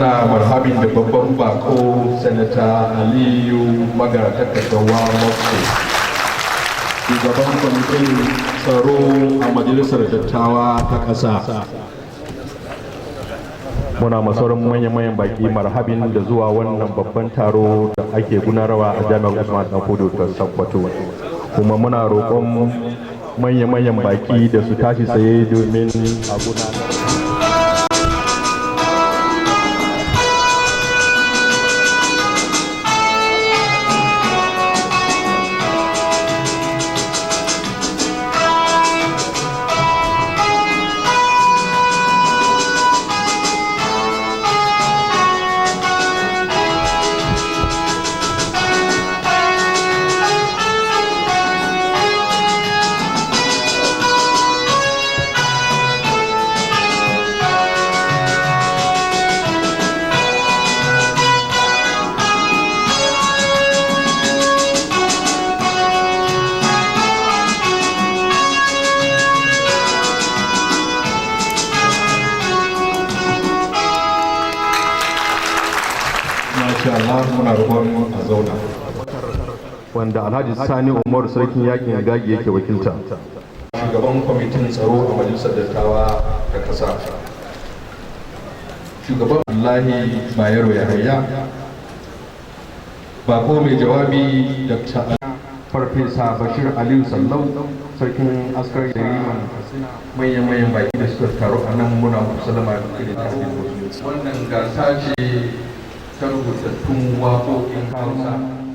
Muna marhabin da babban bako, Sanata Aliyu Magatakarda Wamakko, shugaban kwamitin tsaro a Majalisar Dattawa ta Ƙasa. Muna ma sauran manya-manyan baki marhabin da zuwa wannan babban taro da ake gudanarwa a Jami'ar Usman Dan Fodio ta Sokoto. Kuma muna roƙon manya-manyan baki da su tashi tsaye domin a gudanar. Masha Allah, muna roƙon a zauna. Wanda Alhaji Sani Umaru, Sarkin Yakin Gagi, yake wakilta. Shugaban kwamitin tsaro a Majalisar Dattawa ta Ƙasa. Shugaban Abdullahi Bayero Yahaya. Bako mai jawabi, Dr. Farfesa Bashir Aliyu Sallau, Sarkin Askar Yariman. Manyan-manyan baki da suka taru a nan, muna sallama da ta. Wannan gasa ce ta rubutattun waƙoƙin Hausa.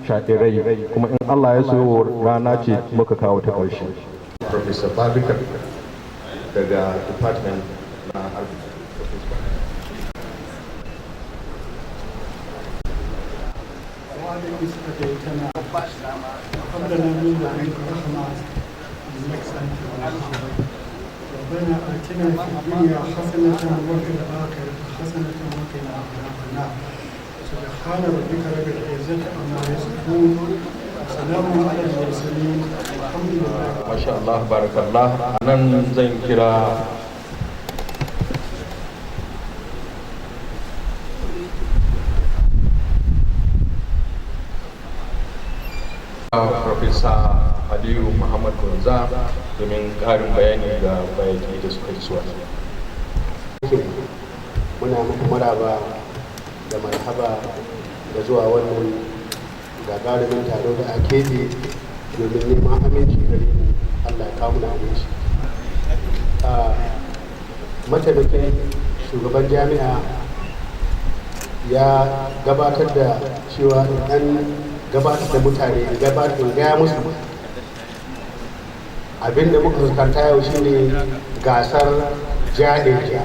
Sha'irai, kuma in Allah ya so rana ce muka kawo ta ƙarshe. Professor Babikar daga Department na Arabic. وعلى أتيتنا وهب لنا من لدنك رحمة إنك أنت الوهاب. ربنا آتنا في الدنيا حسنة وفي الآخرة حسنة وقنا عذاب النار. سبحان ربك رب العزة عما يصفون، وسلام على المرسلين، والحمد لله. Masha Allah, barakallah. A nan zan kira Professor Aliyu Muhammad Gonza domin ƙarin bayani ga bayaki da suka yi suwa. Muna muku maraba da marhaba da zuwa wannan gagarumin taro da ake yi domin neman aminci gare mu. Allah ya kawo muna aminci. Mataimakin shugaban jami'a ya gabatar da cewa an gabatar da mutane, gabatar in gaya musu abinda muka fuskanta yau shine gasar ja'in ja.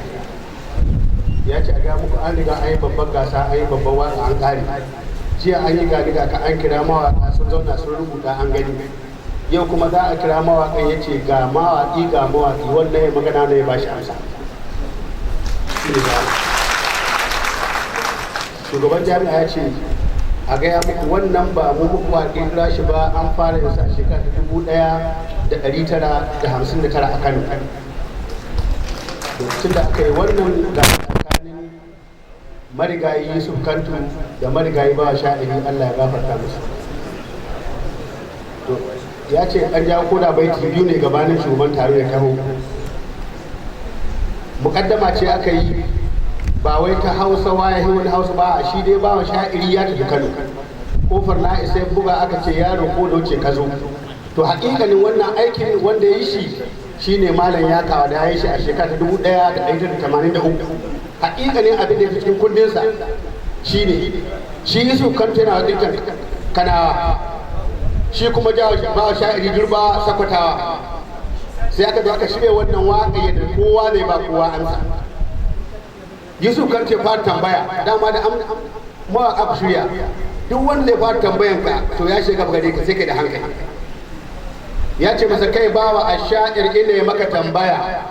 Ya ce a ga muku an riga an yi babban gasa, an yi babban waka, an kare jiya, an yi gani ga ka, an kira mawaka sun zauna sun rubuta, an gani. Yau kuma za a kira mawakan. Ya ce ga mawaki, ga mawaki, wannan ya magana ne ya bashi amsa. Shi ne shugaban jami'a ya ce a gaya muku wannan ba mu muku wa kira shi ba. An fara yin sa a shekara ta 1959 a Kano, lokacin da aka yi wannan ga tsakanin Marigayi Yusuf Kantu da Marigayi Bawa Sha'iri, Allah ya gafarta musu. To, ya ce an jawo koda baiti biyu ne gabanin shugaban taro ya taho. Mukaddama ce aka yi, ba wai ta Hausa waye wani Hausa ba. A shi dai Bawa Sha'iri ya tafi Kano, kofar na isa ya buga, aka ce yaro ko ce ka zo. To, hakikanin wannan aikin wanda ya yi shi shine Malam ya kawo da ya yi shi a shekara ta 1983. Hakikanin abin da ya fi cikin kundinsa shine shi Yusuf Kanto yana wakiltar Kanawa, shi kuma Bawa Sha'iri Durba Sakwatawa. Sai aka zo aka shirya wannan waƙa yadda kowa zai ba kowa amsa. Yusuf Kanto fara tambaya. Dama da mawaƙa ku shirya, duk wanda zai fara tambayan ka to ya shiga gare ka, sai kai da hankali. Ya ce masa, kai Bawa a sha'ir, ina maka tambaya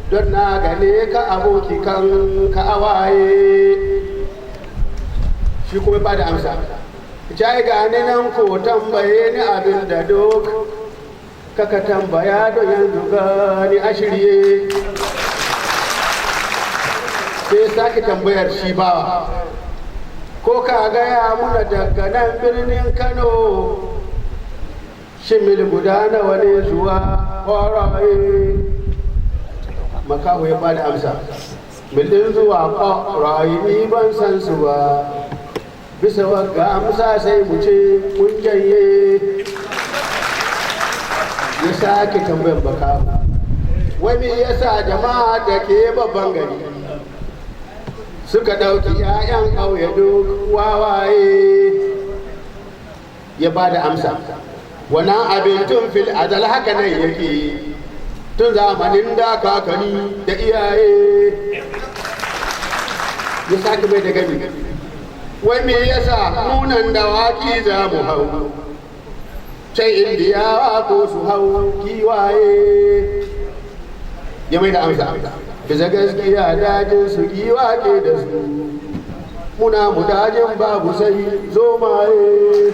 don na gane ka aboki kan ka awaye. Shi kuma ba da amsa, jai gane nan ko tambaye ni abin da duk kaka tambaya, don yanzu gani a shirye. Sai ya sake tambayar shi bawa, ko ka gaya muna daga nan birnin Kano shin mil guda nawa ne zuwa Ƙwaraye? Makaho ya bada amsa, mil zuwa Ƙwaraye ni ban san su ba. Bisa wagga amsa sai mu ce mun janye. Ya sake tambayar makaho, wai me yasa jama'a da ke babban gari suka ɗauki 'ya'yan ƙauye duk wawaye? Ya ba da amsa, wannan abin tun fil azal haka nan yake, tun zamanin da kakanni da iyaye. Ya sake mai da gami, wai me yasa nunan dawaki za mu hau, sai Indiyawa ko su hau giwaye? Ya mai da amsa, bisa gaskiya dajin su giwa ke da su, muna mu dajin babu sai zomaye.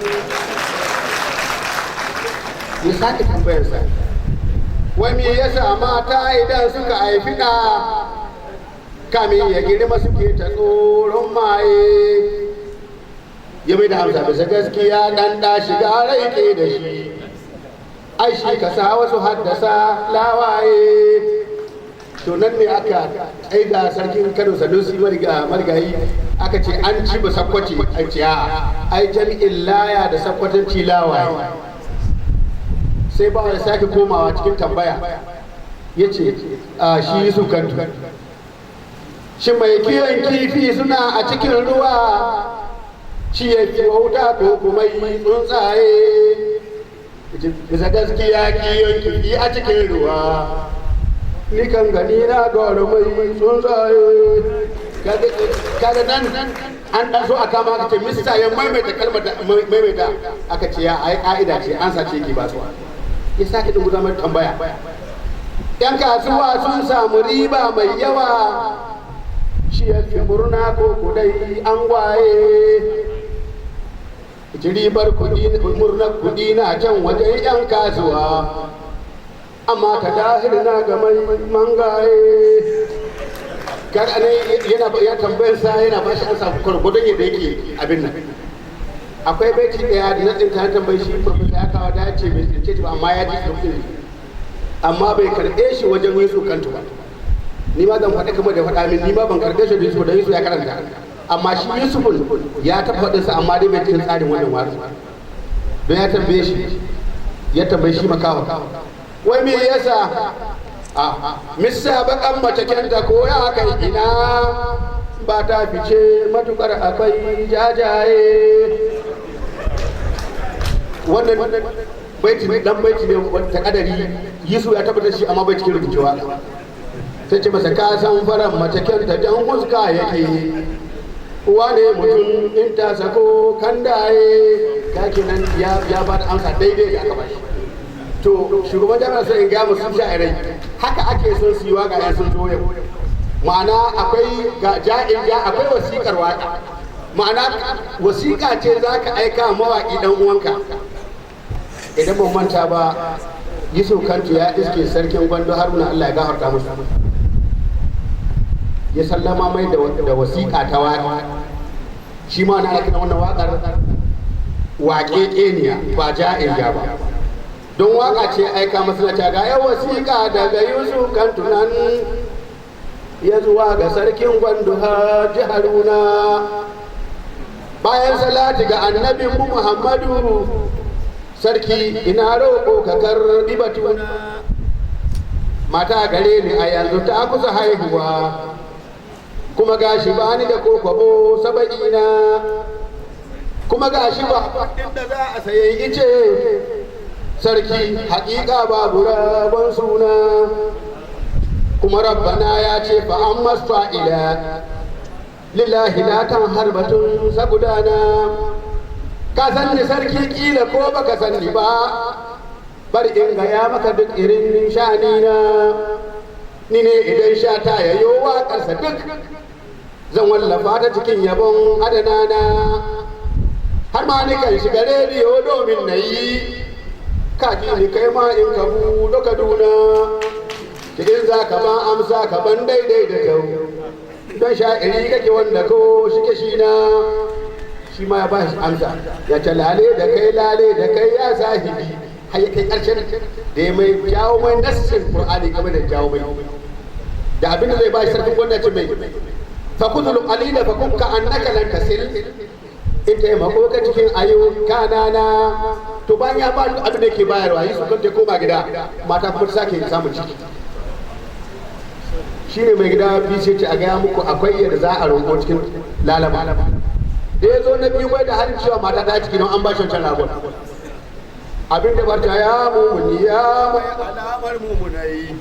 Ya sake tambayarsa, wai me yasa mata idan suka haifi ɗa, kamin ya girma suke ta tsoron maye? Ya mai da amsa, bisa gaskiya ɗan ɗa shiga rai ke da shi, ai shi ka sa wasu haddasa lawaye. To nan ne aka aida sarkin Kano Sanusi marigayi, aka ce an ci ba Sakkwace. An ce a ai jami'in laya da Sakkwatanci lawaye. Sai ba ya sake komawa cikin tambaya, ya ce a shi Yusuf Kantu, shi mai kiyon kifi suna a cikin ruwa, shi ya fi wauta ko kuma yi tsuntsaye? Bisa gaskiya kiyon kifi a cikin ruwa, ni kan gani na goro mai tsuntsaye. Kaga nan an dan so a kama, aka ce mista ya maimaita kalmar da maimaita, aka ce ya ai ka'ida ce, an sace ki ba su. Ya sake dubu mai tambaya, yan kasuwa sun samu riba mai yawa, shi ya fi murna ko kudai an waye ribar kudi? Murnar kudi na can wajen yan kasuwa, amma ta dahir na ga mai mangaye. Kaga ne yana ya tambayar sa, yana ba shi ansa gwargwadon yadda yake abin nan. Akwai baiti daya da na tsinta, na tambayi shi professor ya kawo, da ce bai tsince ba, amma ya ji lokacin, amma bai karɓe shi wajen Yusuf Kantu ba. Ni ma zan faɗi kamar da faɗa min, ni ma ban karɓe shi da Yusuf, da Yusuf ya karanta, amma shi Yusufun ya taɓa faɗinsa, amma dai bai cikin tsarin wannan waƙa. Don ya tambaye shi, ya tambaye shi makaho, wai me yasa a misa bakan mace kyanta ko ya kai ina ba ta fice matukar akwai jajaye? Wannan baiti dan baiti ne ta kadari, Yusuf ya tabbatar shi, amma bai cikin rubucewa. Sai ce masa, ka san faran mace kyanta jan huska yake, uwa ne mutum in ta sako kandaye. Ka kenan ya ba da amsa daidai da aka bashi. To shugaban jami'ar, sai in ga musu sha'irai haka ake son su yi waka yan sun zo yau. Ma'ana akwai ga ja'in ja, akwai wasiƙar waka, ma'ana wasiƙa ce za ka aika mawaƙi dan uwanka. Idan ban manta ba, Yusuf Kantu ya iske sarkin Gwando Haruna, Allah ya gafarta musu, ya sallama mai da wasiƙa ta waƙa. Shi ma na kiran wannan waƙar waƙeƙeniya, ba ja'in ja ba, don waƙa ce aika masa na ga yan wasiƙa daga Yusuf Kantunan ya zuwa ga sarkin Gwandu Haji Haruna. Bayan salati ga annabin mu Muhammadu, sarki ina roƙo ka karɓi batuna. Mata gare ni a yanzu ta kusa haihuwa, kuma gashi ba ni da kokwabo 70na, kuma gashi ba inda za a sayi ice. Sarki, haƙiƙa babu rabon suna, kuma Rabbana ya ce fa an masfa'ila lillahi la tan harbatun sagudana. Ka san ni sarki kila ko baka san ni ba, bari in gaya maka duk irin sha'anina. Ni ne idan sha ta yayo waƙarsa duk zan wallafa ta cikin yabon adanana, har ma ni kan shiga rediyo domin na yi kaji ni kai ma in ka buɗe Kaduna cikin za ka ban amsa ka ban daidai da kyau. Don sha'iri kake wanda ko shike shi na. Shi ma ya ba shi amsa, ya ce lale da kai, lale da kai ya sahibi, har ya kai karshen da ya mai jawo mai nassin Qur'ani game da jawo mai da abin da zai ba shi. Sarkin gwanda ce mai fa kuzul qalila fa kun ka annaka lan tasil, in taimako ka cikin ayyuka nana. To bayan ya ba duk abin da yake bayarwa, Yusuf kan ta koma gida, mata kuma ta sake samun ciki. Shine mai gida biyu sai ce a gaya muku akwai yadda za a roƙo cikin lalama. Da ya zo na biyu bai da halin cewa mata ta ciki, don an ba shi wancan ragon. Abin da barta ya mumuni ya mai alamar mumunai,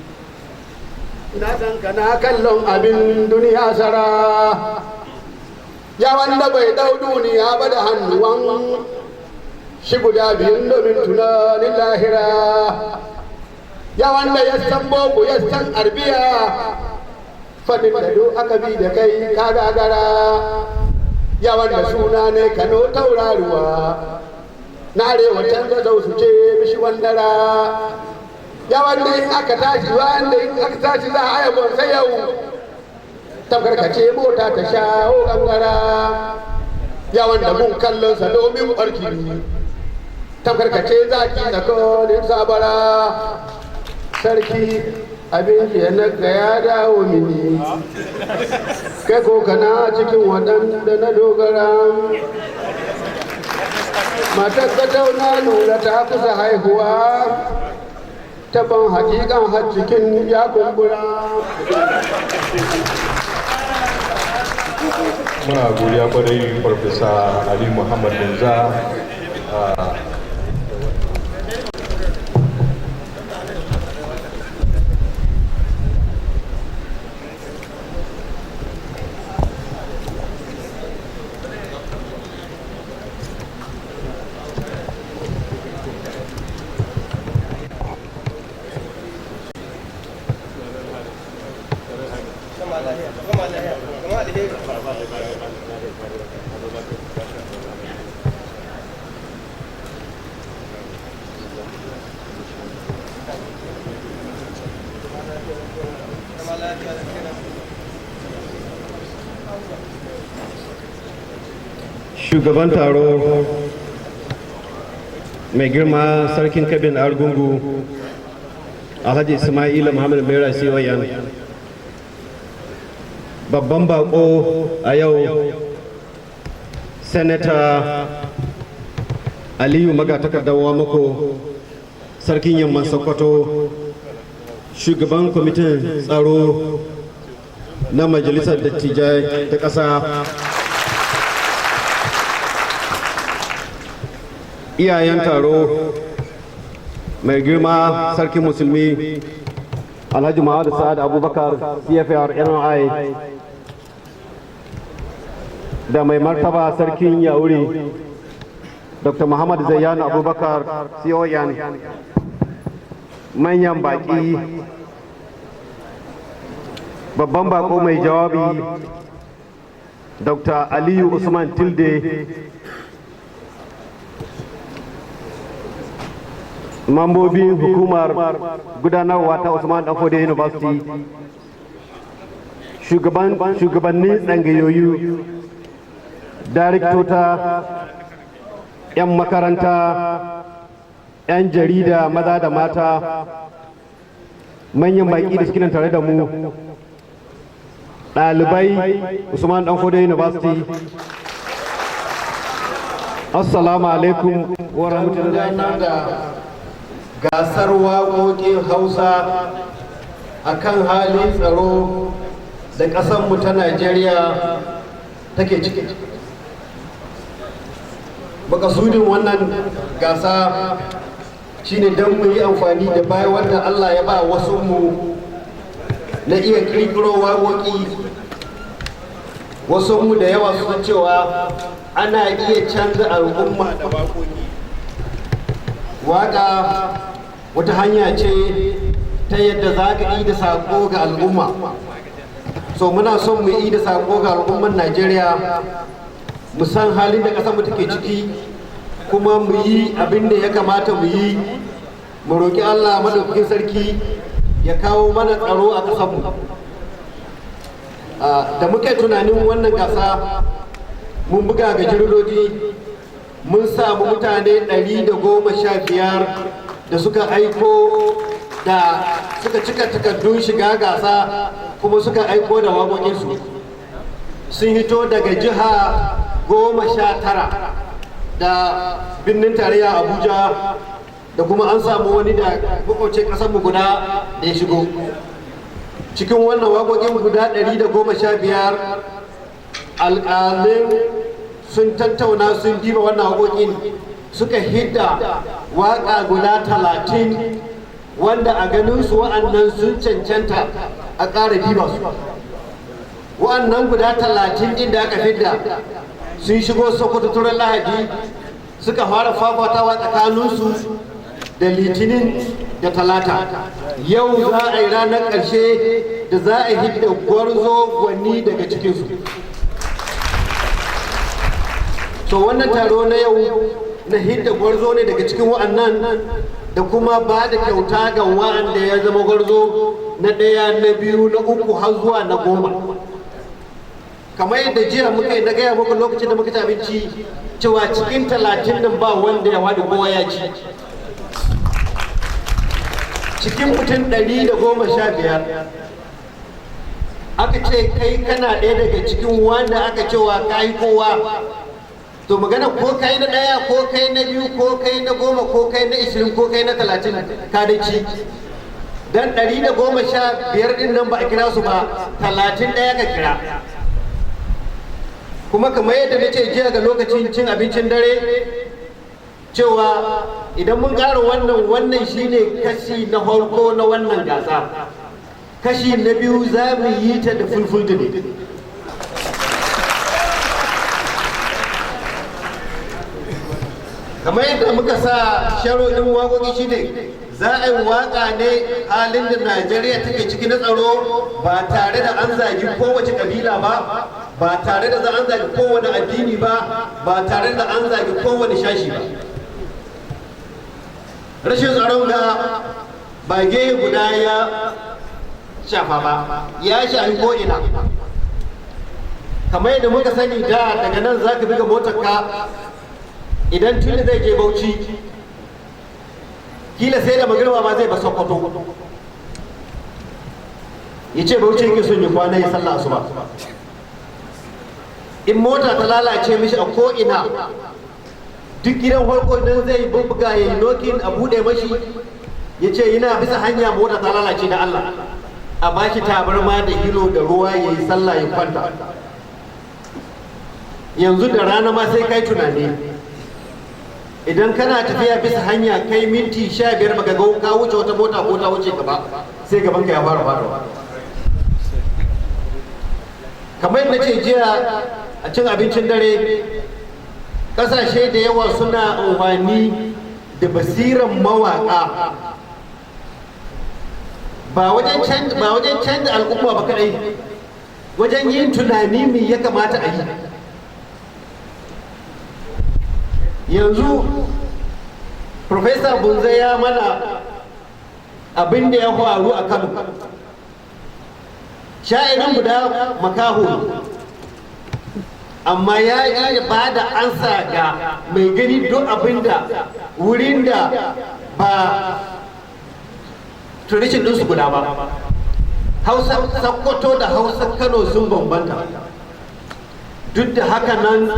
na san kana kallon abin duniya sara, ya wanda bai dau duniya ba da hannuwan shi guda biyun domin tunanin lahira, ya wanda ya san boko ya san arbiya, fannin da duk aka bi da kai ka gagara, ya wanda suna ne Kano tauraruwa na arewa canza zau su ce mishi wandara, ya wanda in aka tashi, wanda in aka tashi za a yabon sai yau tamkar ka ce mota ta shawo gangara, ya wanda mun kallon sa domin barki tamkar ka ce zaki tsakanin sabara. Sarki, abin jiya na ga ya dawo mini, kai ko kana cikin waɗanda na dogara. Matar ka tauna lura ta kusa haihuwa, taban hakikan har cikin ya kumbura. Muna godiya kwarai, Farfesa Ali Muhammad Bunza. Shugaban taro, mai girma Sarkin Kabin Argungu, Alhaji Ismaila Muhammad Mera CON, babban bako a yau, Senator Aliyu Magatakarda Wamakko, Sarkin Yamman Sokoto, shugaban kwamitin tsaro na Majalisar Dattijai ta ƙasa, iyayen taro, mai girma Sarkin Musulmi Alhaji Muhammadu Sa'ad Abubakar CFR NI, da mai martaba Sarkin Yauri, Dr. Muhammad Zayyano Abubakar CON, manyan baki, babban bako mai jawabi, Dr. Aliyu Usman Tilde, mambobin hukumar gudanarwa ta Usman Danfodiyo University, shugabannin tsangayoyi, daraktota, 'yan makaranta, 'yan jarida maza da mata, manyan baki da suke nan tare da mu, ɗalibai Usman Danfodiyo University, assalamu alaikum wa rahmatullahi. Gudanar da gasar waƙoƙin Hausa a kan halin tsaro da ƙasarmu ta Najeriya take ciki. Makasudin wannan gasa shine don mu yi amfani da bayan wanda Allah ya ba wasu mu na iya ƙirƙiro waƙoƙi. Wasu mu da yawa sun cewa ana iya canza al'umma da waƙoƙi. Waƙa wata hanya ce ta yadda za ka yi da saƙo ga al'umma. So muna son mu yi da saƙo ga al'ummar Najeriya, mu san halin da ƙasar mu take ciki, kuma mu yi abin da ya kamata mu yi, mu roƙi Allah Madaukakin Sarki ya kawo mana tsaro a ƙasarmu. Da muka yi tunanin wannan gasa, mun buga ga jaridoji, mun samu mutane 115 da suka aiko da suka cika takardun shiga gasa, kuma suka aiko da waƙoƙinsu. Sun hito daga jiha 19 da birnin tarayya Abuja, da kuma an samu wani da makwabcin ƙasarmu guda da ya shigo. Cikin wannan waƙoƙin guda 115, alƙalin sun tattauna, sun diba wannan waƙoƙin, suka hidda waƙa guda 30 wanda a ganin su wa'annan sun cancanta a ƙara diba su. Wa'annan guda 30 ɗin da aka fidda sun shigo Sokoto turan Lahadi, suka fara fafatawa tsakaninsu da Litinin da Talata. Yau za a yi ranar ƙarshe da za a hidda gwarzo gwani daga cikinsu. So wannan taro na yau na hidda gwarzo ne daga cikin wa'annan, da kuma ba da kyauta ga wa'anda ya zama gwarzo na ɗaya, na biyu, na uku, har zuwa na 10. Kamar yadda jiya muka yi na gaya muku lokacin da muka ci abinci cewa cikin 30 nan ba wanda ya wadi, kowa ya ci. Cikin mutum 115 aka ce kai kana ɗaya daga cikin wanda aka cewa ka yi kowa. To magana ko kai na ɗaya, ko kai na biyu, ko kai na 10, ko kai na 20, ko kai na 30, ka dai ci. Dan 115 ɗin nan ba a kira su ba, 30 ɗaya ka kira. Kuma kamar yadda na ce jiya ga lokacin cin abincin dare cewa idan mun ƙara wannan, wannan shine kashi na farko na wannan gasa. Kashi na biyu za mu yi ta da Fulfulde ne. Kamar yadda muka sa sharuɗin waƙoƙi shine za a yi waƙa ne halin da Najeriya take ciki na tsaro, ba tare da an zagi kowace ƙabila ba, ba tare da an zagi kowane addini ba, ba tare da an zagi kowane shashi ba. Rashin tsaron ga ba gehe guda ya shafa ba, ya shafi ko'ina. Kamar yadda muka sani, da daga nan za ka buga motarka, idan tuni zai je Bauchi, kila sai da magriba ma zai ba Sokoto, ya ce Bauchi yake son ya kwana, ya sallah asuba. In mota ta lalace mishi a ko'ina, duk gidan farko nan zai bubbuga, ya yi knocking, a bude mashi, ya ce yana bisa hanya, mota ta lalace, da Allah a bashi tabarma da hilo da ruwa, ya yi sallah ya kwanta. Yanzu da rana ma sai kai tunani. Idan kana tafiya bisa hanya, kai minti 15 baka ga ka wuce wata mota ko ta wuce ka ba, sai gaban ka ya fara faruwa. Kamar yadda ce jiya a cin abincin dare, kasashe da yawa suna amfani da basiran mawaka ba wajen canza al'umma ba kadai, wajen yin tunani me ya kamata a yi. Yanzu Professor Bunza ya mana abin da ya faru a Kano. Sha'irin guda makaho, amma ya iya ba da ansa ga mai gani duk abin da wurin da ba tradition ɗinsu guda ba. Hausa Sakkwato da Hausa Kano sun bambanta, duk da haka nan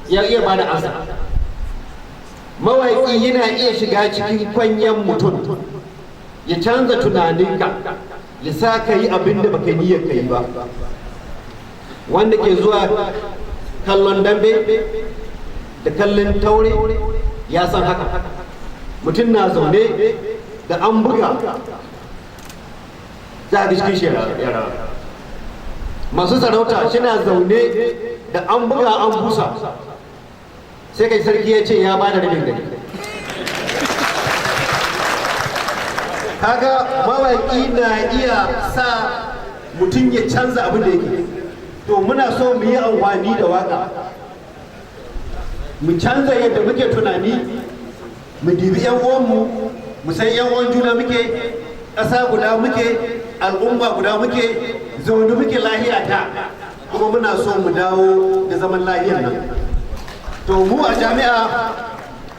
ya iya ba da ansa. Mawaƙi yana iya shiga cikin kwanyen mutum ya canza tunaninka, ya sa ka yi abin da baka niyyar ka yi ba. Wanda ke zuwa kallon dambe da kallon taure ya san haka. Mutum na zaune, da an buga za a cikin shi yara. Masu sarauta shina zaune, da an buga an busa, sai kai sarki ya ce ya bada rabin gari. Kaga mawaƙi na iya sa mutum ya canza abin da yake. To muna so mu yi amfani da waka mu canza yadda muke tunani, mu dibi yan uwanmu, mu san yan uwan juna muke, ƙasa guda muke, al'umma guda muke. Zaune muke lahiya da, kuma muna so mu dawo da zaman lahiyar nan. To mu a jami'a,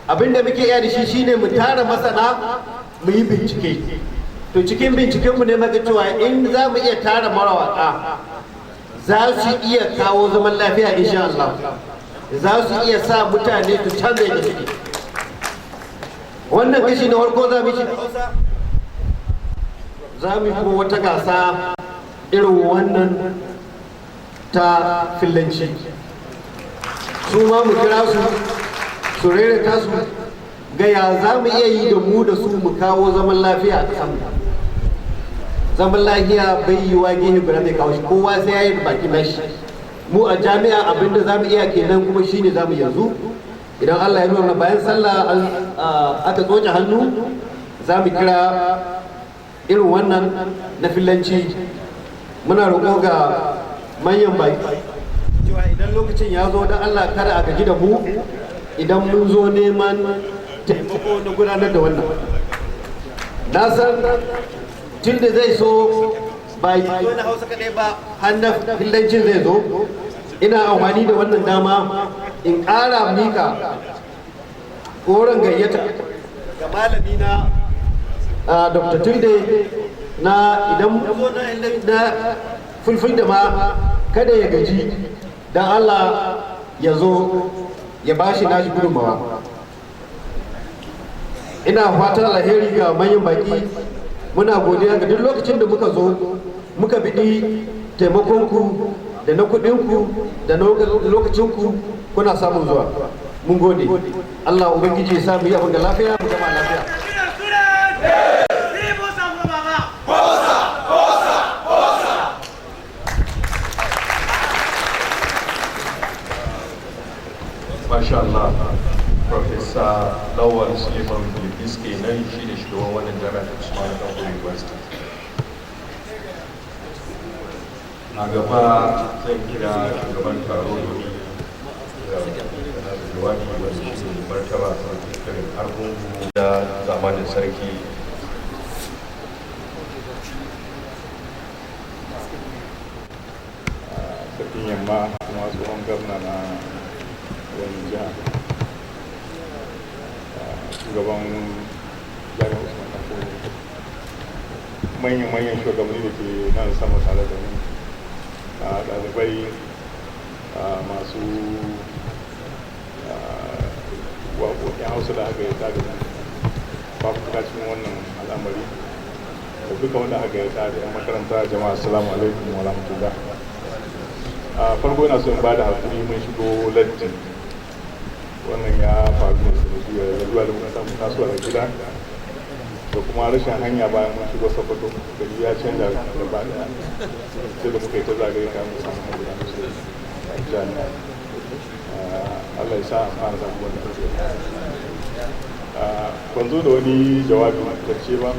abinda muke iya da shi shine mu tara masana, mu yi bincike. To cikin bincikenmu ne muka cewa in za mu iya tara mawaƙa, za su iya kawo zaman lafiya insha Allah, za su iya sa mutane su canza yadda suke. Wannan kashi na farko za mu shi, za mu yi kuma wata gasa irin wannan ta Fillanci, su ma mu kira su su rera tasu, ga ya za mu iya yi da mu da su mu kawo zaman lafiya a ƙasar. Zaman lafiya bai yi wa gehe guda mai kawo shi, kowa sai ya yi baki nashi. Mu a jami'a abinda za mu iya kenan, kuma shine za mu yanzu. Idan Allah ya nuna bayan sallah aka tsoce hannu, za mu kira irin wannan na Fillanci. Muna roƙo ga manyan baki cewa idan lokacin ya zo, don Allah kada a gaji da mu idan mun zo neman taimako na gudanar da wannan. Na san tun da zai so ba yi na Hausa kaɗai ba, har na Fillancin zai zo. Ina amfani da wannan dama in ƙara mika goron gayyata ga malami na Dr. Tilde, na idan zo na Fulfulde ma kada ya gaji, don Allah ya zo ya bashi nashi gudunmawa. Ina fatan alheri ga manyan baki. Muna godiya ga duk lokacin da muka zo muka biɗi taimakonku da na kuɗinku da na lokacinku, kuna samun zuwa. Mun gode. Allah Ubangiji ya sa mu yi abin da lafiya, mu gama lafiya. Masha Allah, Professor Lawal Suleiman Bilbis kenan, shi ne shugaban wannan jami'a ta Usman Danfodiyo University. A gaba zan kira shugaban taro domin da jawabi, wanda shi ne martaba Sarkin Kabin Argungu da zamanin Sarki. Sarkin Yamma kuma tsohon gwamna na wannan jiha, shugaban Jami'ar Usman Danfodiyo, manyan-manyan shugabanni da ke nan sama tare da mu, ɗalibai masu waƙoƙin Hausa da aka yi ta da fafutuka cikin wannan al'amari, da duka wanda aka yi ta da 'yan makaranta, jama'a, assalamu alaikum wa rahmatullah. A farko ina son ba da hakuri, mun shigo latti. Wannan ya faru ne sanadiyar lalura da muka samu tasowa daga gida da kuma rashin hanya. Bayan mun shigo Sokoto, gari ya canza gaba daya, sai da muka yi ta zagaye kayan mu samu hanya da su jami'a. Allah ya sa a fara da abubuwan da ake. Ban zo da wani jawabi tacce ba,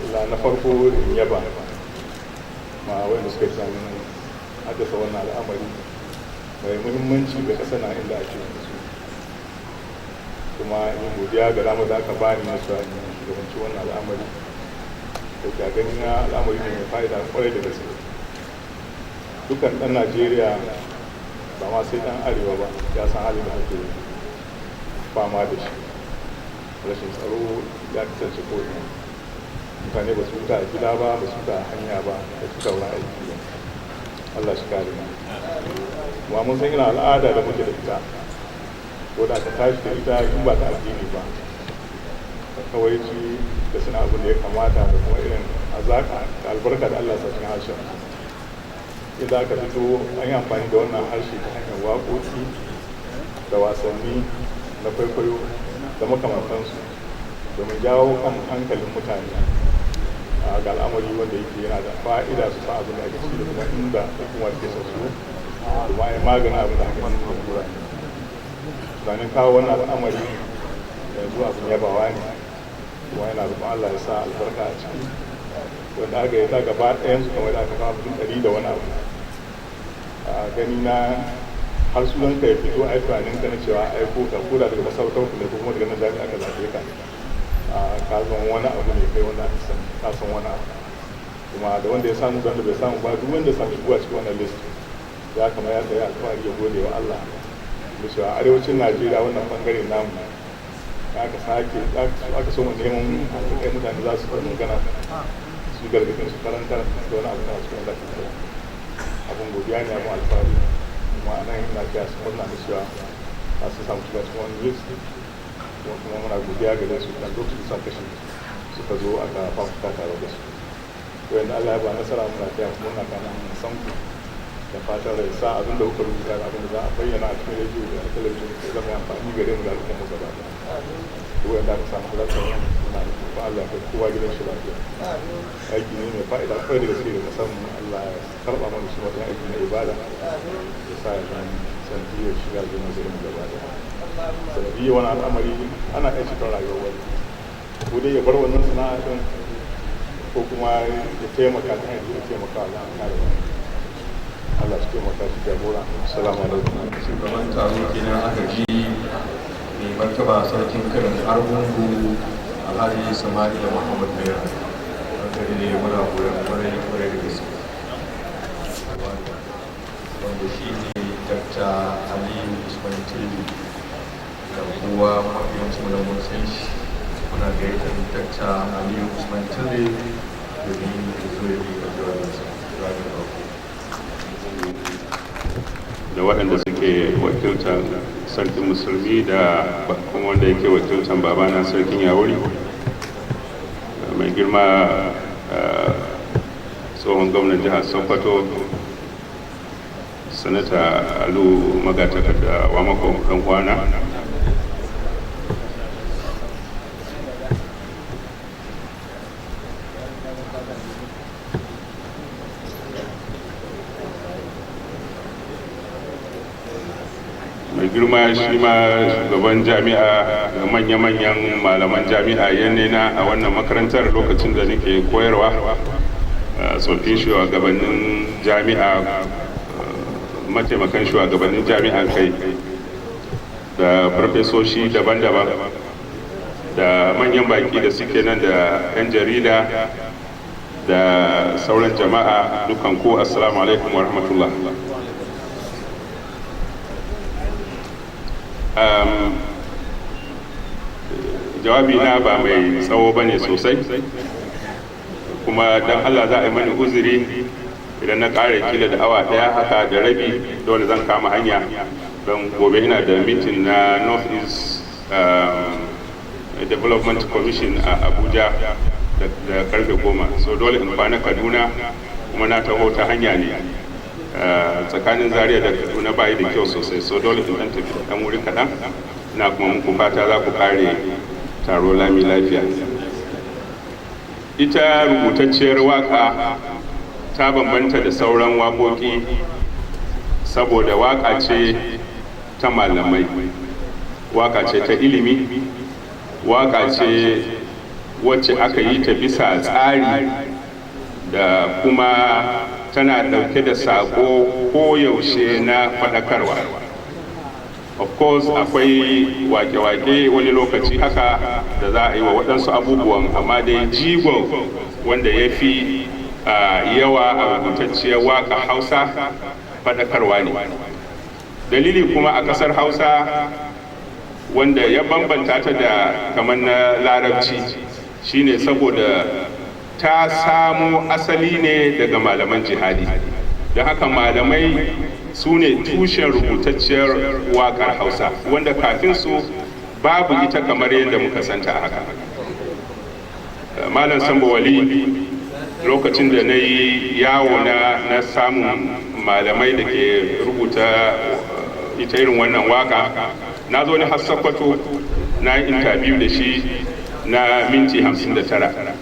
illa na farko in yaba ma wanda suka yi tunanin haddasa wannan al'amari mai muhimmanci ga ƙasa na inda ake yanzu, kuma in godiya ga damar da aka bani na cewa in shugabanci wannan al'amari da ke a gani na al'amari ne mai fa'ida kwarai da gaske. Dukkan ɗan Najeriya, ba ma sai ɗan Arewa ba, ya san halin da ake fama da shi. Rashin tsaro ya kasance ko'ina. Mutane ba su huta a gida ba, ba su huta a hanya ba, ba su huta wurin aiki ba. Allah shi kare mu. Kuma mun san irin al'ada da muke da ita, ko da aka tashi da ita in ba ta addini ba, ta kawaici da suna abin da ya kamata, da kuma irin azaka da albarka da Allah sa cikin harshen. Idan aka fito an yi amfani da wannan harshe ta hanyar waƙoƙi da wasanni na kwaikwayo da makamantansu domin jawo kan hankalin mutane ga al'amari wanda yake yana da fa'ida, su san abin da ake ciki da kuma inda hukuma ke son su, kuma ai maganin abin da haka nan kura. Tunanin kawo wannan al'amari yanzu abin yabawa ne, kuma yana roƙon Allah ya sa albarka a ciki. Wanda aka yi ta gaba ɗayan su, kamar da aka kawo mutum 100 da wani abu, a gani na har sunan ka ya fito, ai tunanin ka na cewa ai ko ka koda daga masarautar ku ne ko kuma daga nan jami'a ka zaɓe ka, ka zama wani abu ne kai wanda aka san ka san wani abu. Kuma da wanda ya samu da wanda bai samu ba, duk wanda ya samu shigowa cikin wannan list ya kama ya tsaye alfahari, ya gode wa Allah da cewa arewacin Najeriya, wannan bangare namu, aka sake aka so mu neman kai mutane za su yi magana, su gargadin, su karantar da wani abu na cikin wanda ake abun godiya ne, abun alfahari. Kuma a nan ina kiya su murna da cewa za su samu shiga cikin wani list, kuma muna godiya gare su kan lokacin sa kashe suka zo aka fafuta tare da su. Wanda Allah ya ba nasara, muna taya ku murna, kana mun san ku da fatan rai sa abin da kuka rubuta da abin da za a bayyana a cikin rediyo da talabijin ya zama amfani gare mu da al'umma mu gaba ɗaya. Duk wanda aka samu halartar wannan, muna roƙon Allah ya kai kowa gidan shi lafiya. Aiki ne mai fa'ida kwarai da gaske da kasan mu. Allah ya karɓa mana shi wajen aiki na ibada, ya sa ya zama sanadiyar shiga zuwa gare mu gaba ɗaya. Sanadiyar wani al'amari ana iya cikin rayuwar wani, ko dai ya bar wannan sana'a din, ko kuma ya taimaka ta hanyar ya taimaka wa a kare wani. Allah shi taimaka, shi jagora. Assalamu alaikum. Shugaban taro kenan aka ji, mai martaba Sarkin Kabin Argungu, Alhaji Sama'ila Muhammad Mera. Hankali ne, muna goyon kwarai kwarai da gaske. Wanda shi ne Dr. Aliyu Usman Tilli da kowa mafi yawancin mu mun san shi. Muna gayyatar Dr. Aliyu Usman Tilli domin ya zo ya yi jawabinsa, jawabin farko. Da waɗanda suke wakiltar Sarkin Musulmi, da kuma wanda yake wakiltar babana Sarkin Yawuri, mai girma tsohon gwamnan jihar Sokoto, Sanata Alu Magatakarda Wamako, ɗan kwana mai girma, shi ma shugaban jami'a, da manya-manyan malaman jami'a, yannena a wannan makarantar lokacin da nake koyarwa, tsoffin shugabannin jami'a, mataimakan shugabannin jami'a kai, da farfesoshi daban-daban, da manyan baki da suke nan, da 'yan jarida da sauran jama'a, dukan ku, assalamu alaikum wa rahmatullah. Jawabi na ba mai tsawo ba ne sosai, kuma don Allah za a yi mani uzuri idan na ƙara kila da awa ɗaya haka da rabi, dole zan kama hanya don gobe ina da meeting na North East Development Commission a Abuja da karfe 10, so dole in kwana Kaduna. Kuma na taho ta hanya ne tsakanin Zaria da Kaduna bayi da kyau sosai, so dole in dan tafi dan wuri kaɗan. Ina kuma muku fata za ku kare taro lami lafiya. Ita rubutacciyar waka ta bambanta da sauran waƙoƙi saboda waka ce ta malamai, waka ce ta ilimi, waka ce wacce aka yi ta bisa tsari, da kuma tana ɗauke da saƙo koyaushe na faɗakarwa. Of course, akwai wake-wake wani lokaci haka da za a yi wa waɗansu abubuwan, amma dai jigon wanda ya fi yawa a rubutacciyar waka Hausa faɗakarwa ne. Dalili kuma a ƙasar Hausa wanda ya bambanta ta da kamar na Larabci shine saboda ta samo asali ne daga malaman jihadi. Don haka malamai su ne tushen rubutacciyar waƙar Hausa, wanda kafin su babu ita kamar yadda muka santa haka. Malam Sambo Wali, lokacin da na yi yawo na samun malamai da ke rubuta ita irin wannan waka, na zo ni har Sakkwato, na yi interview da shi na minti 59.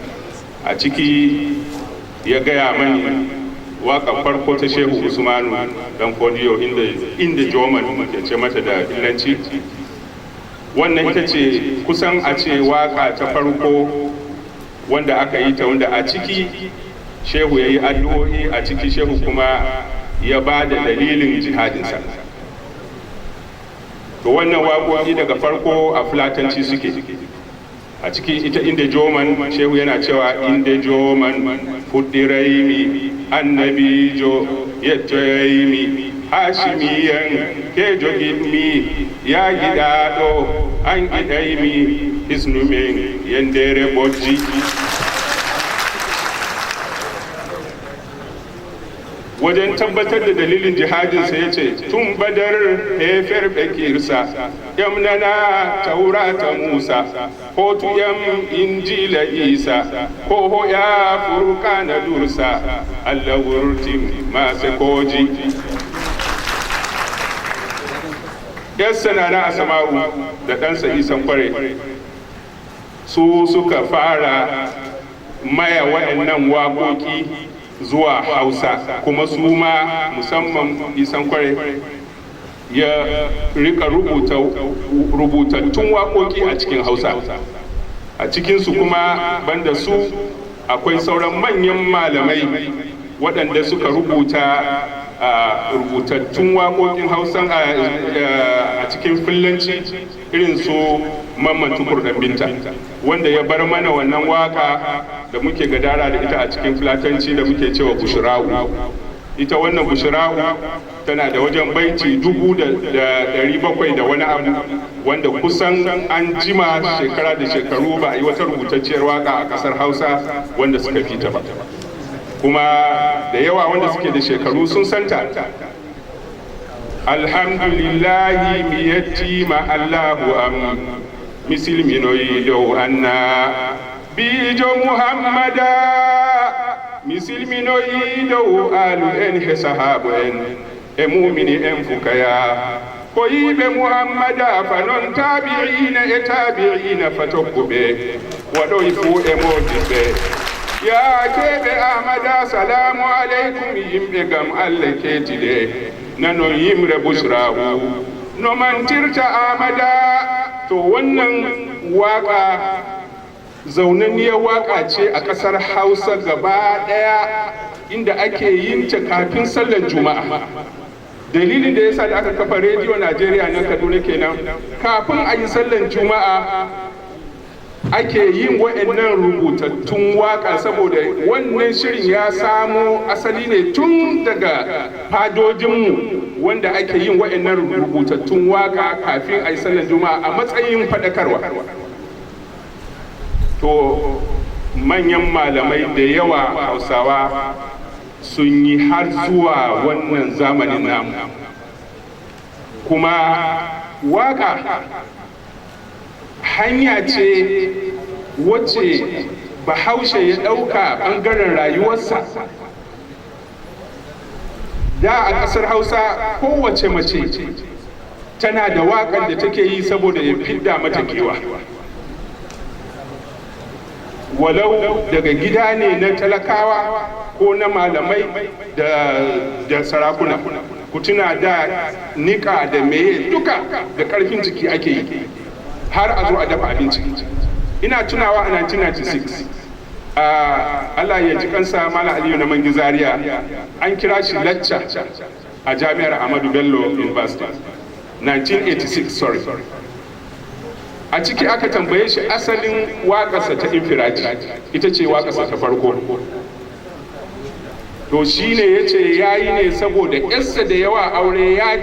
A ciki ya gaya mani waka farko ta Shehu Usmanu Dan Fodiyo, inda Joman ke ce mata da Illanci. Wannan ita ce kusan a ce waka ta farko wanda aka yi ta, wanda a ciki Shehu ya yi addu'o'i, a ciki Shehu kuma ya ba da dalilin jihadinsa. To, wannan waƙoƙi daga farko a Fulatanci suke. A ciki ita inda Joman, Shehu yana cewa, "Inda Joman Fuɗɗiraymi annabijo yettoyaymi hashimiyan kejo giɗmi ya giɗaɗo an giɗaymi hisnumen yendere bojji. Wajen tabbatar da dalilin jihadinsa ya ce tun Badar heferɓe kirsa yamnana Taurata Musa ko yam Injila Isa ko hoya Furkana dursa Allah wurtin masu koji. Yarsa na Asama'u da ɗansa Isan Kware su suka fara maya waɗannan waƙoƙi zuwa Hausa, kuma su ma musamman Isan Kware ya rika rubuta rubutattun waƙoƙi a cikin Hausa. A cikinsu kuma banda su akwai sauran manyan malamai waɗanda suka rubuta rubutattun waƙoƙin Hausa a cikin Fillanci, irin su Mamman Tukur da Binta, wanda ya bar mana wannan waka da muke gadara da ita a cikin Fulatanci da muke cewa Bushira'u. Ita wannan Bushira'u tana da wajen baiti 700,000 da wani abu, wanda kusan an jima shekara da shekaru ba a yi wata rubutacciyar waka a kasar Hausa wanda suka fita ba, kuma da yawa wanda suke da shekaru sun santa. Alhamdulillahi mi yettima Allahu am misilminoyi dow anna bijo Muhammada misilminoyi dow alu en he sahabo en e mumini en fukaya ko yiɓe Muhammada fa noon tabi'ina e tabi'ina fa tokkuɓe waɗoy fuu e modiɓɓe ya keɓe Ahmada. Salamu aleykum yimɓe gam Allah keetiɗe nanon yimre busrahu no mantirta Ahmada. To wannan waka zaunanniyar waka ce a ƙasar Hausa gaba ɗaya, inda ake yin ta kafin sallar Juma'a. Dalilin da yasa da aka kafa Rediyo Najeriya na Kaduna kenan, kafin a yi sallar Juma'a ake yin wa'annan rubutattun waka, saboda wannan shirin ya samo asali ne tun daga fadojinmu, wanda ake yin wa'annan rubutattun waka kafin a yi sallar Juma'a a matsayin faɗakarwa. To manyan malamai da yawa Hausawa sun yi har zuwa wannan zamanin namu. Kuma waka hanya ce wacce Bahaushe ya ɗauka ɓangaren rayuwarsa. Da a ƙasar Hausa kowace mace tana da waƙar da take yi saboda ya fidda mata kewa, walau daga gida ne na talakawa ko na malamai da sarakuna. Ku tuna da niƙa da meye duka da ƙarfin jiki ake yi har a zo a dafa abinci. Ina tunawa a 1996, Allah ya ji kansa Malam Aliyu na Mangi Zaria, an kira shi lacca a Jami'ar Ahmadu Bello University, 1986, sorry. A ciki aka tambaye shi asalin waƙarsa ta Infiraji, ita ce waƙarsa ta farko. To shi ne ya ce ya yi ne saboda yarsa da yawa aure ya